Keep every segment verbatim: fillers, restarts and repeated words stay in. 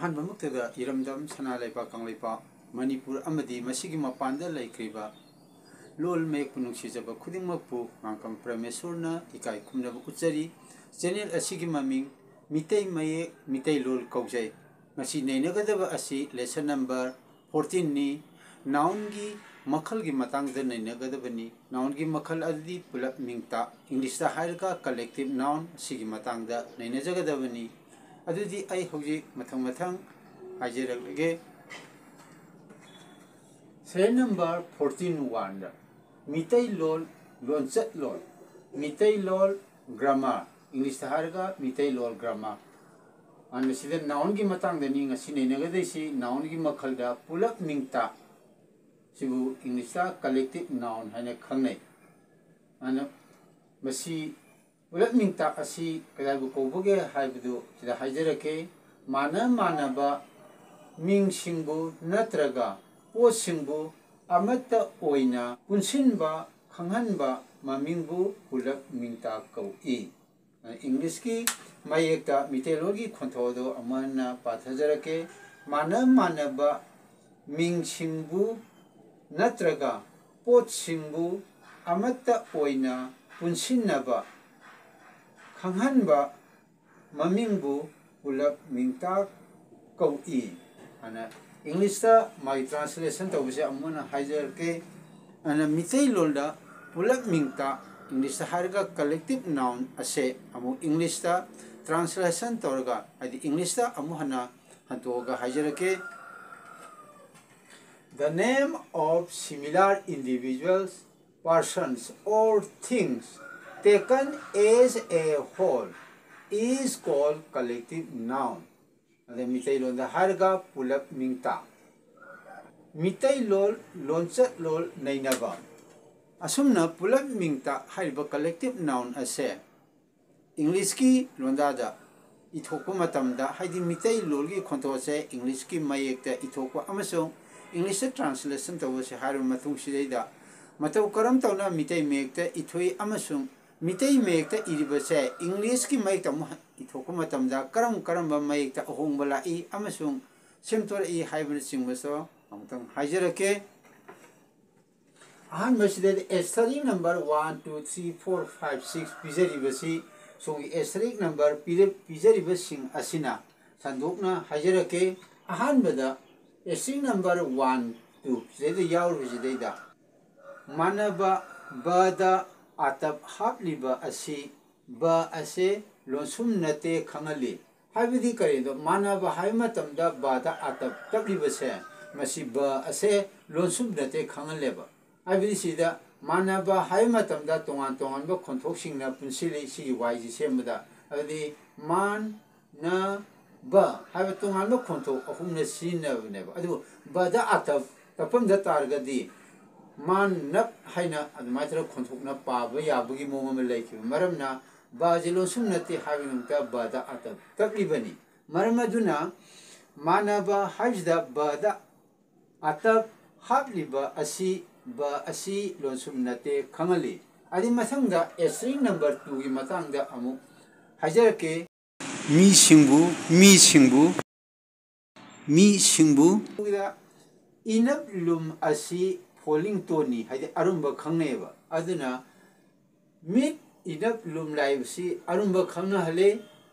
ꯑꯍꯥꯟꯕꯃꯛꯇꯗ ꯏꯔꯝꯗꯝ ꯁꯅꯥ ꯂꯩꯕꯥꯛ ꯀꯪꯂꯩꯄꯥꯛ ꯃꯅꯤꯄꯨꯔ ꯑꯃꯗꯤ ꯃꯁꯤꯒꯤ ꯃꯄꯥꯟꯗ ꯂꯩꯈ꯭ꯔꯤꯕ ꯂꯣꯜ ꯃꯌꯦꯛꯄꯨ ꯅꯨꯡꯁꯤꯖꯕ ꯈꯨꯗꯤꯡꯃꯛꯄꯨ ꯉꯥꯡꯀꯝ ꯄ꯭ꯔꯃꯦꯁꯣꯔꯅ ꯏꯀꯥꯏ ꯈꯨꯝꯅꯕ ꯎꯠꯆꯔꯤ꯫ ꯆꯦꯅꯦꯜ ꯑꯁꯤꯒꯤ ꯃꯃꯤꯡ ꯃꯤꯇꯩ ꯃꯌꯦꯛ ꯃꯤꯇꯩꯂꯣꯜ ꯀꯧꯖꯩ꯫ ꯉꯁꯤ ꯅꯩꯅꯒꯗꯕ ꯑꯁꯤ ꯂꯦꯁꯟ ꯅꯝꯕꯔ ꯐꯣꯔꯇꯤꯟꯅꯤ꯫ ꯅꯥꯎꯟꯒꯤ ꯃꯈꯜꯒꯤ ꯃꯇꯥꯡꯗ ꯅꯩꯅꯒꯗꯕꯅꯤ꯫ ꯅꯥꯎꯟꯒꯤ ꯃꯈꯜ ꯑꯗꯨꯗꯤ ꯄꯨꯂꯞ ꯃꯤꯡꯇꯥꯛ, ꯏꯪꯂꯤꯁꯇ ꯍꯥꯏꯔꯒ ꯀꯂꯦꯛꯇꯤꯞ ꯅꯥꯎꯟ, ꯑꯁꯤꯒꯤ ꯃꯇꯥꯡꯗ ꯅꯩꯅꯖꯒꯗꯕꯅꯤ꯫ ꯑꯗꯨꯗꯤ ꯑꯩ ꯍꯧꯖꯤꯛ ꯃꯊꯪ ꯃꯊꯪ ꯍꯥꯏꯖꯔꯛꯂꯒꯦ꯫ ꯁꯦꯔꯦꯜ ꯅꯝꯕꯔ ꯐꯣꯔꯇꯤꯟ ꯋꯥꯟꯗ ꯃꯤꯇꯩꯂꯣꯟ, ꯂꯣꯟꯆꯠꯂꯣꯟ, ꯃꯤꯇꯩꯂꯣꯟ ꯒ꯭ꯔꯥꯃꯥꯔ, ꯏꯪꯂꯤꯁꯇ ꯍꯥꯏꯔꯒ ꯃꯤꯇꯩꯂꯣꯟ ꯒ꯭ꯔꯥꯃꯥꯔ꯫ ꯑꯗꯨꯅ ꯁꯤꯗ ꯅꯥꯎꯟꯒꯤ ꯃꯇꯥꯡꯗꯅꯤ ꯉꯁꯤ ꯅꯩꯅꯒꯗꯣꯏꯁꯤ꯫ ꯅꯥꯎꯟꯒꯤ ꯃꯈꯜꯗ ꯄꯨꯂꯞ ꯃꯤꯡꯇꯥꯛ, ꯁꯤꯕꯨ ꯏꯪꯂꯤꯁꯇ ꯀꯂꯦꯛꯇꯤꯞ ꯅꯥꯎꯟ ꯍꯥꯏꯅ ꯈꯪꯅꯩ꯫ ꯑꯗꯨꯅ ꯃꯁꯤ ꯄꯨꯂꯞ ꯃꯤꯡꯇꯥꯛ ꯑꯁꯤ ꯀꯗꯥꯏꯕꯨ ꯀꯧꯕꯒꯦ ꯍꯥꯏꯕꯗꯨ ꯁꯤꯗ ꯍꯥꯏꯖꯔꯛꯀꯦ꯫ ꯃꯥꯟꯅ ꯃꯥꯟꯅꯕ ꯃꯤꯡꯁꯤꯡꯕꯨ ꯅꯠꯇ꯭ꯔꯒ ꯄꯣꯠꯁꯤꯡꯕꯨ ꯑꯃꯠꯇ ꯑꯣꯏꯅ ꯄꯨꯟꯁꯤꯟꯕ, ꯈꯪꯍꯟꯕ ꯃꯃꯤꯡꯕꯨ ꯄꯨꯂꯞ ꯃꯤꯡꯇꯥꯛ ꯀꯧꯏ꯫ ꯏꯪꯂꯤꯁꯀꯤ ꯃꯌꯦꯛꯇ ꯃꯤꯇꯩꯂꯣꯟꯒꯤ ꯈꯣꯟꯊꯣꯛ ꯑꯗꯨ ꯑꯃꯨꯛ ꯍꯟꯅ ꯄꯥꯊꯖꯔꯛꯀꯦ꯫ ꯃꯥꯟꯅ ꯃꯥꯟꯅꯕ ꯃꯤꯡꯁꯤꯡꯕꯨ ꯅꯠꯇ꯭ꯔꯒ ꯄꯣꯠꯁꯤꯡꯕꯨ ꯑꯃꯠꯇ ꯑꯣꯏꯅ ꯄꯨꯟꯁꯤꯟꯅꯕ, ꯈꯪꯍꯟꯕ ꯃꯃꯤꯡꯕꯨ ꯄꯨꯂꯞ ꯃꯤꯡꯇꯥꯛ ꯀꯧꯏ꯫ ꯑꯗꯨꯅ ꯏꯪꯂꯤꯁꯇ ꯃꯥꯒꯤ ꯇ꯭ꯔꯥꯟꯁꯂꯦꯁꯟ ꯇꯧꯕꯁꯦ ꯑꯃꯨꯛ ꯍꯟꯅ ꯍꯥꯏꯖꯔꯛꯀꯦ꯫ ꯑꯗꯨꯅ ꯃꯤꯇꯩꯂꯣꯟꯗ ꯄꯨꯂꯞ ꯃꯤꯡꯇꯥꯛ, ꯏꯪꯂꯤꯁꯇ ꯍꯥꯏꯔꯒ ꯀꯂꯦꯛꯇꯤꯞ ꯅꯥꯎꯟ ꯑꯁꯦ ꯑꯃꯨꯛ ꯏꯪꯂꯤꯁꯇ ꯇ꯭ꯔꯥꯟꯁꯂꯦꯁꯟ ꯇꯧꯔꯒ, ꯍꯥꯏꯗꯤ ꯏꯪꯂꯤꯁꯇ ꯑꯃꯨꯛ ꯍꯟꯅ ꯍꯟꯗꯣꯛꯑꯒ ꯍꯥꯏꯖꯔꯛꯀꯦ꯫ The name of similar individuals, persons or things taken as a whole is called collective noun. ꯑꯗꯩ ꯃꯤꯇꯩꯂꯣꯟꯗ ꯍꯥꯏꯔꯒ ꯄꯨꯂꯞ ꯃꯤꯡꯇꯥꯛ꯫ ꯃꯤꯇꯩꯂꯣꯟ ꯂꯣꯟꯆꯠꯂꯣꯟ ꯅꯩꯅꯕ꯫ ꯑꯁꯨꯝꯅ ꯄꯨꯂꯞ ꯃꯤꯡꯇꯥꯛ ꯍꯥꯏꯔꯤꯕ ꯀꯂꯦꯛꯇꯤꯞ ꯅꯥꯎꯟ ꯑꯁꯦ ꯏꯪꯂꯤꯁꯀꯤ ꯂꯣꯟꯗꯥꯗ ꯏꯊꯣꯛꯄ ꯃꯇꯝꯗ, ꯍꯥꯏꯗꯤ ꯃꯤꯇꯩꯂꯣꯟꯒꯤ ꯈꯣꯟꯊꯣꯛꯁꯦ ꯏꯪꯂꯤꯁꯀꯤ ꯃꯌꯦꯛꯇ ꯏꯊꯣꯛꯄ ꯑꯃꯁꯨꯡ ꯏꯪꯂꯤꯁꯇ ꯇ꯭ꯔꯥꯟꯁꯂꯦꯁꯟ ꯇꯧꯕꯁꯦ ꯍꯥꯏꯔꯕ ꯃꯇꯨꯡꯁꯤꯗꯩꯗ ꯃꯇꯧ ꯀꯔꯝ ꯇꯧꯅ ꯃꯤꯇꯩ ꯃꯌꯦꯛꯇ ꯏꯊꯣꯛꯏ ꯑꯃꯁꯨꯡ ꯃꯤꯇꯩ ꯃꯌꯦꯛꯇ ꯏꯔꯤꯕꯁꯦ ꯏꯪꯂꯤꯁꯀꯤ ꯃꯌꯦꯛꯇ ꯑꯃꯨꯛ ꯏꯊꯣꯛꯄ ꯃꯇꯝꯗ ꯀꯔꯝ ꯀꯔꯝꯕ ꯃꯌꯦꯛꯇ ꯑꯍꯣꯡꯕ ꯂꯥꯛꯏ ꯑꯃꯁꯨꯡ ꯁꯦꯝꯗꯣꯔꯛꯏ ꯍꯥꯏꯕꯅꯆꯤꯡꯕꯁꯨ ꯑꯃꯨꯛꯇꯪ ꯍꯥꯏꯖꯔꯛꯀꯦ꯫ ꯑꯍꯥꯟꯕꯁꯤꯗ asterisk number one, two, three, four, five, six ꯄꯤꯖꯔꯤꯕꯁꯤ, ꯁꯣꯝꯒꯤ asterisk number ꯄꯤꯔ-, ꯄꯤꯖꯔꯤꯕꯁꯤꯡ ꯑꯁꯤꯅ ꯁꯟꯗꯣꯛꯅ ꯍꯥꯏꯖꯔꯛꯀꯦ꯫ ꯑꯍꯥꯟꯕꯗ asterisk number one, two ꯁꯤꯗꯩꯗ ꯌꯥꯎꯔꯤꯕꯁꯤꯗꯩꯗ ꯃꯥꯟꯅꯕ ꯕꯗ ꯑꯇꯞ ꯍꯥꯞꯂꯤꯕ ꯑꯁꯤ ꯕ ꯑꯁꯦ ꯂꯣꯟꯁꯨꯝ ꯅꯠꯇꯦ ꯈꯪꯍꯜꯂꯤ꯫ ꯍꯥꯏꯕꯗꯤ ꯀꯔꯤꯅꯣ? ꯃꯥꯟꯅꯕ ꯍꯥꯏꯕ ꯃꯇꯝꯗ ꯕꯗ ꯑꯇꯞ ꯇꯞꯂꯤꯕꯁꯦ, ꯃꯁꯤ ꯕ ꯑꯁꯦ ꯂꯣꯟꯁꯨꯝ ꯅꯠꯇꯦ ꯈꯪꯍꯜꯂꯦꯕ꯫ ꯍꯥꯏꯕꯗꯤ ꯁꯤꯗ ꯃꯥꯟꯅꯕ ꯍꯥꯏꯕ ꯃꯇꯝꯗ ꯇꯣꯉꯥꯟ ꯇꯣꯉꯥꯟꯕ ꯈꯣꯟꯊꯣꯛꯁꯤꯡꯅ ꯄꯨꯟꯁꯤꯜꯂꯤ ꯁꯤꯒꯤ ꯋꯥꯏꯁꯤ ꯁꯦꯝꯕꯗ꯫ ꯑꯗꯨꯗꯤ ꯃꯥꯟ ꯅ ꯕ ꯍꯥꯏꯕ ꯇꯣꯉꯥꯟꯕ ꯈꯣꯟꯊꯣꯛ ꯑꯍꯨꯝꯅ ꯁꯤꯖꯤꯟꯅꯕꯅꯦꯕ꯫ ꯑꯗꯨꯕꯨ ꯕꯗ ꯑꯇꯞ ꯇꯞꯐꯝꯗ ꯇꯥꯔꯒꯗꯤ ꯃꯥꯟ ꯅꯞ ꯍꯥꯏꯅ ꯑꯗꯨꯃꯥꯏꯅ ꯇꯧꯔꯒ ꯈꯣꯟꯊꯣꯛꯅ ꯄꯥꯕ ꯌꯥꯕꯒꯤ ꯃꯑꯣꯡ ꯑꯃ ꯂꯩꯈꯤꯕ ꯃꯔꯝꯅ ꯕꯁꯤ ꯂꯣꯟꯁꯨꯝ ꯅꯠꯇꯦ ꯍꯥꯏꯕꯒꯤꯗꯃꯛꯇ ꯕꯗ ꯑꯇꯞ ꯇꯞꯂꯤꯕꯅꯤ꯫ ꯃꯔꯝ ꯑꯗꯨꯅ ꯃꯥꯟꯅꯕ ꯍꯥꯏꯕꯁꯤꯗ ꯕꯗ ꯑꯇꯞ ꯍꯥꯞꯂꯤꯕ ꯑꯁꯤ ꯕ ꯑꯁꯤ ꯂꯣꯟꯁꯨꯝ ꯅꯠꯇꯦ ꯈꯪꯍꯜꯂꯤ꯫ ꯑꯗꯩ ꯃꯊꯪꯗ asterisk number twoꯒꯤ ꯃꯇꯥꯡꯗ ꯑꯃꯨꯛ ꯍꯥꯏꯖꯔꯛꯀꯦ꯫ ꯃꯤꯁꯤꯡꯕꯨ, ꯃꯤꯁꯤꯡꯕꯨ, ꯃꯤꯁꯤꯡꯕꯨ꯫ ꯏꯅꯞ ꯂꯨꯝ ꯑꯁꯤ falling toneꯅꯤ, ꯍꯥꯏꯗꯤ ꯑꯔꯨꯝꯕ ꯈꯪꯅꯩꯑꯕ꯫ ꯑꯗꯨꯅ ꯃꯤꯠ ꯏꯅꯞ ꯂꯨꯝ ꯂꯥꯏꯕꯁꯤ ꯑꯔꯨꯝꯕ ꯈꯪꯅꯍꯜꯂꯤ꯫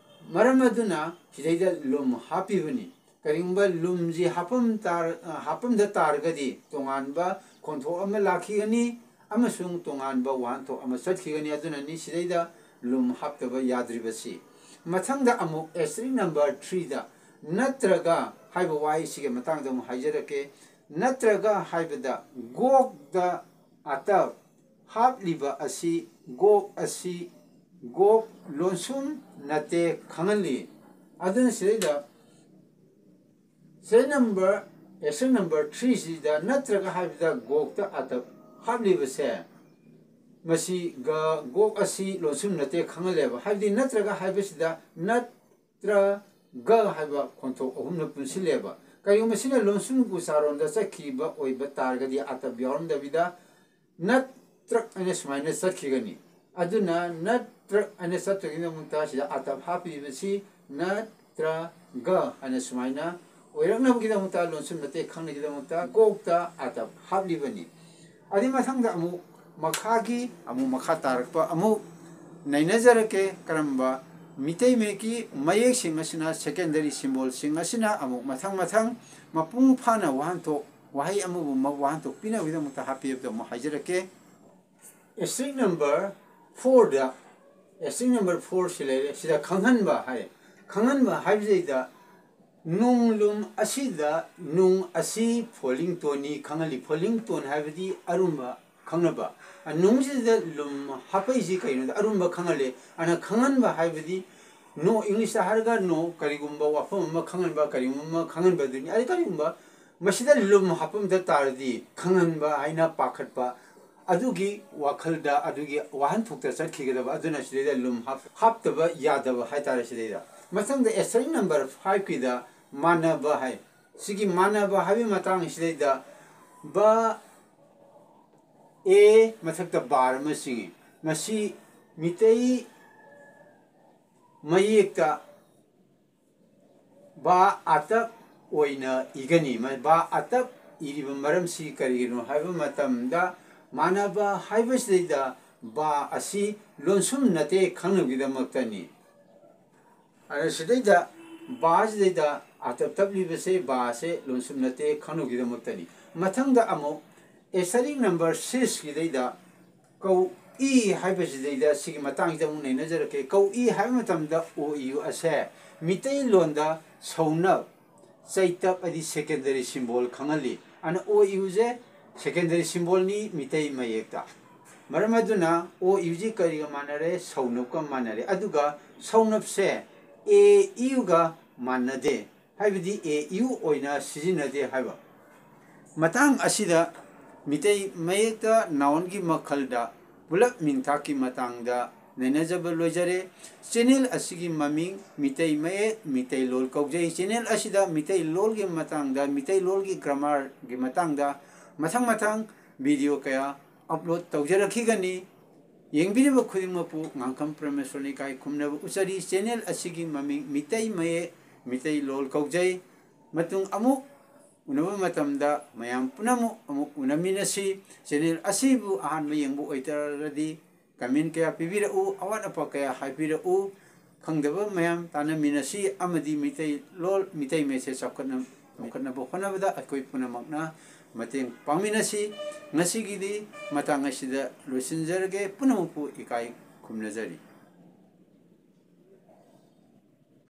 ꯃꯔꯝ ꯑꯗꯨꯅ ꯁꯤꯗꯩꯗ ꯂꯨꯝ ꯍꯥꯞꯄꯤꯕꯅꯤ꯫ ꯀꯔꯤꯒꯨꯝꯕ ꯂꯨꯝꯁꯤ ꯍꯥꯞꯄꯝ ꯇꯥꯔ-, ꯑ, ꯍꯥꯞꯄꯝꯗ ꯇꯥꯔꯒꯗꯤ ꯇꯣꯉꯥꯟꯕ ꯈꯣꯟꯊꯣꯛ ꯑꯃ ꯂꯥꯛꯈꯤꯒꯅꯤ ꯑꯃꯁꯨꯡ ꯇꯣꯉꯥꯟꯕ ꯋꯥꯍꯟꯊꯣꯛ ꯑꯃ ꯆꯠꯈꯤꯒꯅꯤ꯫ ꯑꯗꯨꯅꯅꯤ ꯁꯤꯗꯩꯗ ꯂꯨꯝ ꯍꯥꯞꯇꯕ ꯌꯥꯗ꯭ꯔꯤꯕꯁꯤ꯫ ꯃꯊꯪꯗ ꯑꯃꯨꯛ asterisk number threeꯗ ꯅꯠꯇ꯭ꯔꯒ ꯍꯥꯏꯕ ꯋꯥꯍꯩꯁꯤꯒꯤ ꯃꯇꯥꯡꯗ ꯑꯃꯨꯛ ꯍꯥꯏꯖꯔꯛꯀꯦ꯫ ꯅꯠꯇ꯭ꯔꯒ ꯍꯥꯏꯕꯗ ꯒꯣꯛꯗ ꯑꯇꯞ ꯍꯥꯞꯂꯤꯕ ꯑꯁꯤ ꯒꯣꯛ ꯑꯁꯤ ꯒꯣꯛ ꯂꯣꯟꯁꯨꯝ ꯅꯠꯇꯦ ꯈꯪꯍꯜꯂꯤ꯫ ꯑꯗꯨꯅ ꯁꯤꯗꯩꯗ serial number, asterisk number threeꯁꯤꯗ ꯅꯠꯇ꯭ꯔꯒ ꯍꯥꯏꯕꯗ ꯒꯣꯛꯇ ꯑꯇꯞ ꯍꯥꯞꯂꯤꯕꯁꯦ, ꯃꯁꯤ ꯒ, ꯒꯣꯛ ꯑꯁꯤ ꯂꯣꯟꯁꯨꯝ ꯅꯠꯇꯦ ꯈꯪꯍꯜꯂꯦꯕ꯫ ꯍꯥꯏꯕꯗꯤ ꯅꯠꯇ꯭ꯔꯒ ꯍꯥꯏꯕꯁꯤꯗ ꯅꯠ ꯇ꯭ꯔ ꯒ ꯍꯥꯏꯕ ꯈꯣꯟꯊꯣꯛ ꯑꯍꯨꯝꯅ ꯄꯨꯟꯁꯤꯜꯂꯦꯕ꯫ ꯀꯔꯤꯒꯨꯝꯕ ꯁꯤꯅ ꯂꯣꯟꯁꯨꯝ ꯎꯆꯥꯔꯣꯟꯗ ꯆꯠꯈꯤꯕ ꯑꯣꯏꯕ ꯇꯥꯔꯒꯗꯤ ꯑꯇꯞ ꯌꯥꯎꯔꯝꯗꯕꯤꯗ ꯅꯠ ꯇ꯭ꯔꯛ ꯍꯥꯏꯅ ꯁꯨꯃꯥꯏꯅ ꯆꯠꯈꯤꯒꯅꯤ꯫ ꯑꯗꯨꯅ ꯅꯠꯇ꯭ꯔ ꯍꯥꯏꯅ ꯆꯠꯄꯒꯤꯗꯃꯛꯇ ꯁꯤꯗ ꯑꯇꯞ ꯍꯥꯞꯄꯤꯕꯁꯤ ꯅꯠꯇ꯭ꯔꯒ ꯍꯥꯏꯅ ꯁꯨꯃꯥꯏꯅ ꯑꯣꯏꯔꯛꯅꯕꯒꯤꯗꯃꯛꯇ, ꯂꯣꯟꯁꯨꯝ ꯅꯠꯇꯦ ꯈꯪꯅꯕꯒꯤꯗꯃꯛꯇ ꯀꯣꯛꯇ ꯑꯇꯞ ꯍꯥꯞꯂꯤꯕꯅꯤ꯫ ꯑꯗꯨꯒꯤ ꯃꯊꯪꯗ ꯑꯃꯨꯛ ꯃꯈꯥꯒꯤ ꯑꯃꯨꯛ ꯃꯈꯥ ꯇꯥꯔꯛꯄ ꯑꯃꯨꯛ ꯅꯩꯅꯖꯔꯛꯀꯦ꯫ ꯀꯔꯝꯕ ꯃꯤꯇꯩ ꯃꯌꯦꯛꯀꯤ ꯃꯌꯦꯛꯁꯤꯡ ꯑꯁꯤꯅ, secondary symbolꯁꯤꯡ ꯑꯁꯤꯅ ꯑꯃꯨꯛ ꯃꯊꯪ ꯃꯊꯪ ꯃꯄꯨꯡ ꯐꯥꯅ ꯋꯥꯍꯟꯊꯣꯛ, ꯋꯥꯍꯩ ꯑꯃꯕꯨ ꯃ-, ꯋꯥꯍꯟꯊꯣꯛ ꯄꯤꯅꯕꯒꯤꯗꯃꯛꯇ ꯍꯥꯞꯄꯤꯕꯗꯨ ꯑꯃꯨꯛ ꯍꯥꯏꯖꯔꯛꯀꯦ꯫ Asterisk number fourꯗ, asterisk number fourꯁꯤ ꯂꯩꯔꯦ꯫ ꯁꯤꯗ ꯈꯪꯍꯟꯕ ꯍꯥꯏ꯫ ꯈꯪꯍꯟꯕ ꯍꯥꯏꯕꯁꯤꯗ ꯅꯣꯡꯂꯨꯝ ꯑꯁꯤꯗ ꯅꯣꯡ ꯑꯁꯤ falling toneꯅꯤ ꯈꯪꯍꯜꯂꯤ꯫ Falling tone ꯍꯥꯏꯕꯗꯤ ꯑꯔꯨꯝꯕ ꯈꯪꯅꯕ꯫ ꯑ, ꯅꯣꯡꯁꯤꯗ ꯂꯨꯝ ꯍꯥꯞꯄꯛꯏꯁꯤ ꯀꯩꯅꯣꯗ ꯑꯔꯨꯝꯕ ꯈꯪꯍꯜꯂꯤ꯫ ꯑꯗꯨꯅ ꯈꯪꯍꯟꯕ ꯍꯥꯏꯕꯗꯤ no, Englishꯇ ꯍꯥꯏꯔꯒ no, ꯀꯔꯤꯒꯨꯝꯕ ꯋꯥꯐꯝ ꯑꯃ ꯈꯪꯍꯟꯕ, ꯀꯔꯤꯒꯨꯝꯕ ꯑꯃ ꯈꯪꯍꯟꯕ ꯑꯗꯨꯅꯤ꯫ ꯑꯗꯩ ꯀꯔꯤꯒꯨꯝꯕ ꯃꯁꯤꯗ ꯂꯨꯝ ꯍꯥꯞꯄꯝꯗ ꯇꯥꯔꯗꯤ ꯈꯪꯍꯟꯕ ꯍꯥꯏꯅ ꯄꯥꯈꯠꯄ, ꯑꯗꯨꯒꯤ ꯋꯥꯈꯜꯗ, ꯑꯗꯨꯒꯤ ꯋꯥꯍꯟꯊꯣꯛꯇ ꯆꯠꯈꯤꯒꯗꯕ꯫ ꯑꯗꯨꯅ ꯁꯤꯗꯩꯗ ꯂꯨꯝ ꯍꯥꯞ-, ꯍꯥꯞꯇꯕ ꯌꯥꯗꯕ ꯍꯥꯏꯇꯥꯔꯦ꯫ ꯁꯤꯗꯩꯗ ꯃꯊꯪꯗ asterisk number fiveꯀꯤꯗ ꯃꯥꯟꯅꯕ ꯍꯥꯏ꯫ ꯁꯤꯒꯤ ꯃꯥꯟꯅꯕ ꯍꯥꯏꯕꯒꯤ ꯃꯇꯥꯡ ꯁꯤꯗꯩꯗ ꯕ, ꯑꯦ ꯃꯊꯛꯇ ꯕꯥꯔ ꯑꯃ ꯆꯤꯡꯉꯤ꯫ ꯃꯁꯤ ꯃꯤꯇꯩ ꯃꯌꯦꯛꯇ ꯕꯥ ꯑꯇꯞ ꯑꯣꯏꯅ ꯏꯒꯅꯤ꯫ ꯃ-, ꯕꯥ ꯑꯇꯞ ꯏꯔꯤꯕ ꯃꯔꯝꯁꯤ ꯀꯔꯤꯒꯤꯅꯣ ꯍꯥꯏꯕ ꯃꯇꯝꯗ, ꯃꯥꯟꯅꯕ ꯍꯥꯏꯕꯁꯤꯗꯩꯗ ꯕꯥ ꯑꯁꯤ ꯂꯣꯟꯁꯨꯝ ꯅꯠꯇꯦ ꯈꯪꯅꯕꯒꯤꯗꯃꯛꯇꯅꯤ꯫ ꯑꯗ ꯁꯤꯗꯩꯗ ꯕꯥꯁꯤꯗꯩꯗ ꯑꯇꯞ ꯇꯞꯂꯤꯕꯁꯦ, ꯕꯥꯁꯦ ꯂꯣꯟꯁꯨꯝ ꯅꯠꯇꯦ ꯈꯪꯅꯕꯒꯤꯗꯃꯛꯇꯅꯤ꯫ ꯃꯊꯪꯗ ꯑꯃꯨꯛ asterisk number sixꯀꯤꯗꯩꯗ ꯀꯧꯏ ꯍꯥꯏꯕꯁꯤꯗꯩꯗ ꯁꯤꯒꯤ ꯃꯇꯥꯡꯁꯤꯗ ꯑꯃꯨꯛ ꯅꯩꯅꯖꯔꯛꯀꯦ꯫ ꯀꯧꯏ ꯍꯥꯏꯕ ꯃꯇꯝꯗ ꯑꯣ ꯏꯌꯨ ꯑꯁꯦ ꯃꯤꯇꯩꯂꯣꯟꯗ ꯁꯧꯅꯞ, ꯆꯩꯇꯞ ꯍꯥꯏꯗꯤ secondary symbol ꯈꯪꯍꯜꯂꯤ꯫ ꯑꯗꯨꯅ ꯑꯣ ꯏꯌꯨꯁꯦ secondary symbolꯅꯤ ꯃꯤꯇꯩ ꯃꯌꯦꯛꯇ꯫ ꯃꯔꯝ ꯑꯗꯨꯅ ꯑꯣ ꯏꯌꯨꯁꯤ ꯀꯔꯤꯒ ꯃꯥꯟꯅꯔꯦ? ꯁꯧꯅꯞꯀ ꯃꯥꯟꯅꯔꯦ꯫ ꯑꯗꯨꯒ ꯁꯧꯅꯞꯁꯦ ꯑꯦ ꯏꯌꯨꯒ ꯃꯥꯟꯅꯗꯦ, ꯍꯥꯏꯕꯗꯤ ꯑꯦ ꯏꯌꯨ ꯑꯣꯏꯅ ꯁꯤꯖꯤꯟꯅꯗꯦ ꯍꯥꯏꯕ꯫ ꯃꯇꯥꯡ ꯑꯁꯤꯗ ꯃꯤꯇꯩ ꯃꯌꯦꯛꯇ nounꯒꯤ ꯃꯈꯜꯗ ꯄꯨꯂꯞ ꯃꯤꯡꯊꯥꯛꯀꯤ ꯃꯇꯥꯡꯗ ꯅꯩꯅꯖꯕ ꯂꯣꯏꯖꯔꯦ꯫ Channel ꯑꯁꯤꯒꯤ ꯃꯃꯤꯡ ꯃꯤꯇꯩ ꯃꯌꯦꯛ, ꯃꯤꯇꯩꯂꯣꯜ ꯀꯧꯖꯩ꯫ Channel ꯑꯁꯤꯗ ꯃꯤꯇꯩꯂꯣꯜꯒꯤ ꯃꯇꯥꯡꯗ, ꯃꯤꯇꯩꯂꯣꯜꯒꯤ grammarꯒꯤ ꯃꯇꯥꯡꯗ ꯃꯊꯪ ꯃꯊꯪ video ꯀꯌꯥ upload ꯇꯧꯖꯔꯛꯈꯤꯒꯅꯤ꯫ ꯌꯦꯡꯕꯤꯔꯤꯕ ꯈꯨꯗꯤꯡꯃꯛꯄꯨ ꯉꯥꯡꯈꯝ ꯄ꯭ꯔꯃꯦꯁꯣꯔꯅ ꯏꯀꯥꯏ ꯈꯨꯝꯅꯕ ꯎꯠꯆꯔꯤ꯫ Channel ꯑꯁꯤꯒꯤ ꯃꯃꯤꯡ ꯃꯤꯇꯩ ꯃꯌꯦꯛ, ꯃꯤꯇꯩ ꯂꯣꯜ ꯀꯧꯖꯩ꯫ ꯃꯇꯨꯡ ꯑꯃꯨꯛ ꯎꯅꯕ ꯃꯇꯝꯗ ꯃꯌꯥꯝ ꯄꯨꯝꯅꯃꯛ ꯑꯃꯨꯛ ꯎꯅꯃꯤꯟꯅꯁꯤ꯫ Channel ꯑꯁꯤꯕꯨ ꯑꯍꯥꯟꯕ ꯌꯦꯡꯕ ꯑꯣꯏꯇꯥꯔꯒꯗꯤ comment ꯀꯌꯥ ꯄꯤꯕꯤꯔꯛꯎ, ꯑꯋꯥꯠ ꯑꯄꯥ ꯀꯌꯥ ꯍꯥꯏꯕꯤꯔꯛꯎ꯫ ꯈꯪꯗꯕ ꯃꯌꯥꯝ ꯇꯥꯟꯅꯃꯤꯟꯅꯁꯤ ꯑꯃꯗꯤ ꯃꯤꯇꯩ ꯂꯣꯜ, ꯃꯤꯇꯩ ꯃꯌꯦꯛꯁꯦ ꯆꯥꯎꯈꯠꯅ-, ꯆꯥꯎꯈꯠꯅꯕ ꯍꯣꯠꯅꯕꯗ ꯑꯩꯈꯣꯏ ꯄꯨꯝꯅꯃꯛꯅ ꯃꯇꯦꯡ ꯄꯥꯡꯃꯤꯟꯅꯁꯤ꯫ ꯉꯁꯤꯒꯤꯗꯤ ꯃꯇꯥꯡ ꯑꯁꯤꯗ ꯂꯣꯏꯁꯤꯟꯖꯔꯒꯦ꯫ ꯄꯨꯝꯅꯃꯛꯄꯨ ꯏꯀꯥꯏ ꯈꯨꯝꯅꯖꯔꯤ꯫